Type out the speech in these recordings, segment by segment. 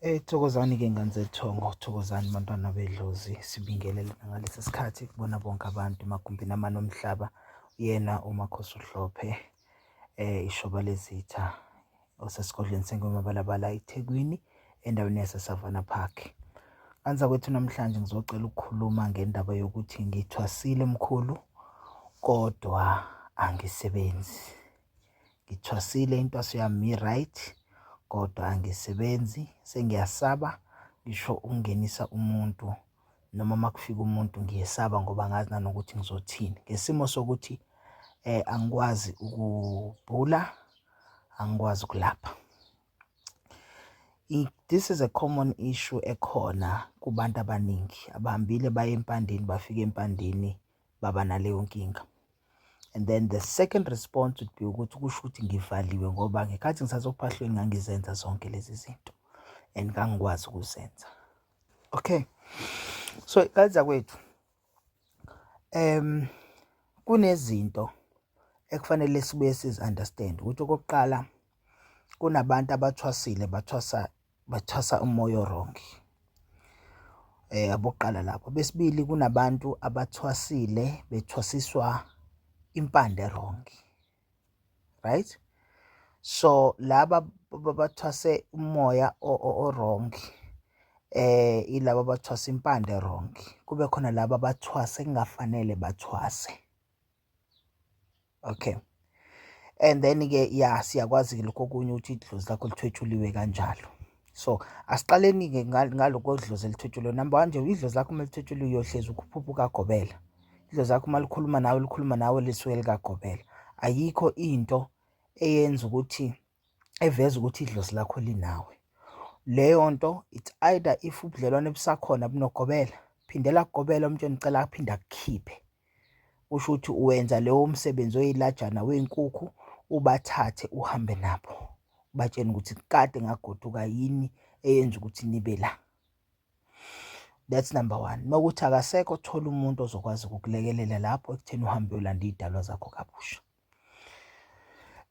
Thokozani-ke ngane zethongo, thokozani bantwana bedlozi, sibingelele ngalesi sikhathi kubona bonke abantu emagumbini amane omhlaba. Uyena uMakhosi uHlophe, ishoba lezitha osesigodlweni seNgwemabalabala eThekwini, endaweni yaseSavannah Park. Ngane zakwethu, namhlanje ngizocela ukukhuluma ngendaba yokuthi ngithwasile mkhulu, kodwa angisebenzi. Ngithwasile, intwaso yami i-right, kodwa angisebenzi. Sengiyasaba ngisho ukungenisa umuntu noma uma kufika umuntu ngiyesaba ngoba angazi nanokuthi ngizothini. Ngesimo sokuthi angikwazi ukubhula, angikwazi ukulapha. This is a common issue ekhona kubantu abaningi abahambile baye empandeni, bafike empandeni baba naleyo nkinga. And then the second response would be ukuthi kusho ukuthi ngivaliwe, ngoba ngekhathi ngisasophahlweni ngangizenza zonke lezi zinto and ngangikwazi ukuzenza. Okay, so kwethu kunezinto ekufanele sibuye sizi-understand ukuthi okokuqala kunabantu abathwasile, bathwasa umoya o-wrong, abokuqala lapho. Besibili, kunabantu abathwasile bethwasiswa impande wrong, right? So laba bathwase umoya o-wrong, ilaba abathwasa impande wrong, kube khona laba abathwase kungafanele bathwase. Okay, and then-ke ya, siyakwazi-ke lokho okunye ukuthi idlozi lakho lithwetshuliwe kanjalo. So asiqaleni-ke ngalokho dlozi elithwetshuliwe. Number one nje, idlozi lakho uma lithwetshuliwe uyohlezi ukhuphuka ukagobela. Idlozi lakho uma likhuluma nawe, likhuluma nawe lisuke likagobela. Ayikho into eyenza ukuthi eveza ukuthi idlozi lakho linawe. Leyo nto, it's either if ubudlelwane busakhona bunogobela, phindela kugobela, umtshene ucela aphinde akukhiphe. Kusho ukuthi uwenza leyo msebenzi oyilajana wey'nkukhu, ubathathe uhambe nabo, ubatshene ukuthi kade ngagoduka, yini eyenza ukuthi nibe la. That's number one. Uma kuthi akasekho, thola umuntu ozokwazi ukukulekelela lapho ekutheni uhambe uyolanda iy'dalwa zakho kabusha.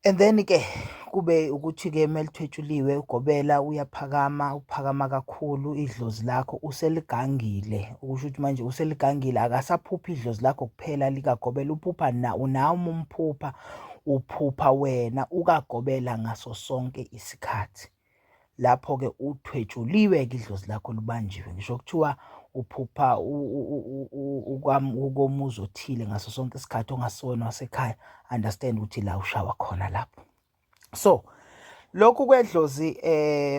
And then-ke kube ukuthi-ke uma lithwetshuliwe ugobela uyaphakama, uphakama kakhulu, idlozi lakho useligangile. Okusho ukuthi manje useligangile, akasaphuphi idlozi lakho kuphela likagobela, uphupha nawe uma umphupha, uphupha wena ukagobela ngaso sonke isikhathi. Lapho-ke uthwetshuliwe-ke, idlozi lakho libanjiwe. Ngisho kuthiwa uphupha ukomuzi othile ngaso sonke isikhathi ongasiwona wasekhaya, understand ukuthi la ushawa khona lapho. So lokhu kwedlozi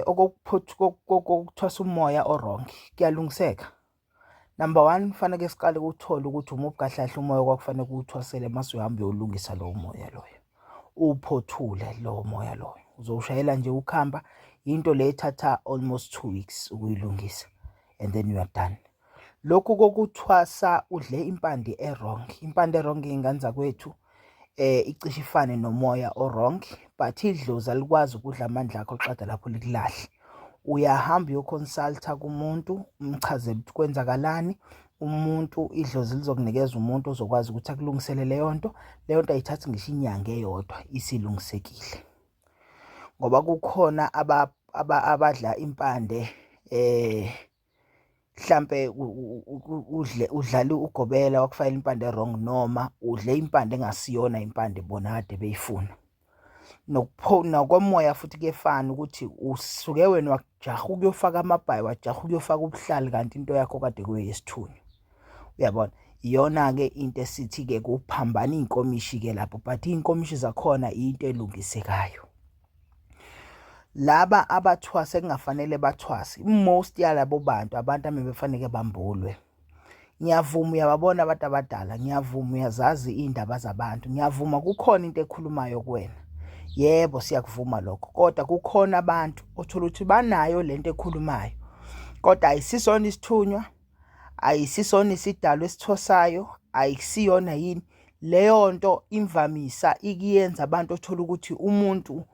okokuthwasa umoya o-wrong kuyalungiseka. Number one, kufanele siqale uthole ukuthi umuphi kahle kahle umoya okwakufanele uwuthwasele, mase uyahamba uyolungisa lowo moya loyo, uwuphothule lowo moya loyo. Uzowushayela nje ukhamba, into le ethatha almost 2 weeks ukuyilungisa, and then you are done. Lokhu kokuthwasa udle impande e-wrong, impande e-wrong, iy'ngane zakwethu, icishe ifane nomoya o-wrong, but idlozi alikwazi ukudla amandla akho liqeda lapho likulahle. Uyahamba uyoconsulta kumuntu, umchazele ukuthi kwenzakalani. Umuntu, idlozi lizokunikeza umuntu ozokwazi ukuthi akulungisele leyo nto. Leyo nto ayithathi ngisho inyanga eyodwa, isilungisekile, ngoba kukhona abadla impande, mhlampe udle udlala ugobela wakufakela impande wrong, noma udle impande engasiyona impande bona kade beyifuna. Nokomoya futhi kuyefana ukuthi usuke wena wajaha ukuyofaka amabhayi, wajaha ukuyofaka ubuhlali, kanti into yakho kade kuyesithunywa, uyabona? Iyona-ke into esithi-ke kuphambana iy'nkomishi-ke lapho, but iy'nkomishi zakhona into elungisekayo. Laba abathwase kungafanele bathwase, most yalabo bantu, abantu abebefanele bambulwe. Ngiyavuma, uyababona abantu abadala, ngiyavuma, uyazazi iy'ndaba zabantu, ngiyavuma, kukhona into ekhulumayo kuwena, yebo, siyakuvuma lokho, kodwa kukhona abantu othola ukuthi banayo lento ekhulumayo, kodwa ayisisona isithunywa, ayisisona isidalwa esithosayo, ayisiyona yini leyo nto. Imvamisa ikiyenza abantu othola ukuthi umuntu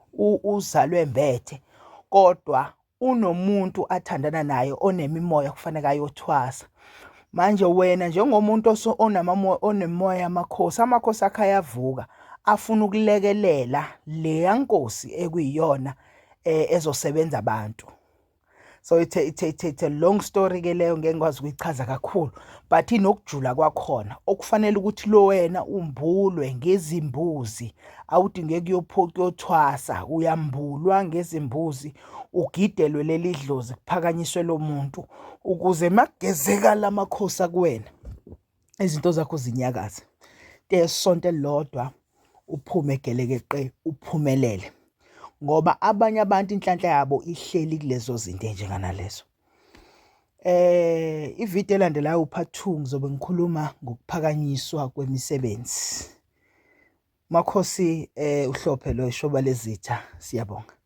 uzalwe embethe, kodwa unomuntu athandana naye onemimoya kufanele ayothwasa. Manje wena njengomuntu onemoya yamakhosi, amakhosi akhe ayavuka, afuna ukulekelela leya nkosi ekuyiyona ezosebenza abantu. So it's a long story ke leyo, ngeke ngikwazi ukuyichaza kakhulu, but inokujula kwakhona okufanele ukuthi lo wena umbulwe ngezimbuzi. Awudingeki kuyothwasa, uyambulwa ngezimbuzi, ugidelwe leli dlozi, kuphakanyiswe lo muntu ukuze makugezeka lamakhosi akuwena, izinto zakho zinyakaze. Tesonto elilodwa uphume gelekeqe, uphumelele, ngoba abanye abantu inhlanhla yabo ihleli kulezo zinto enjenganalezo. Ividiyo elandelayo, part 2, ngizobe ngikhuluma ngokuphakanyiswa kwemisebenzi. Makhosi, uhlophe lo ishoba lezitha, siyabonga.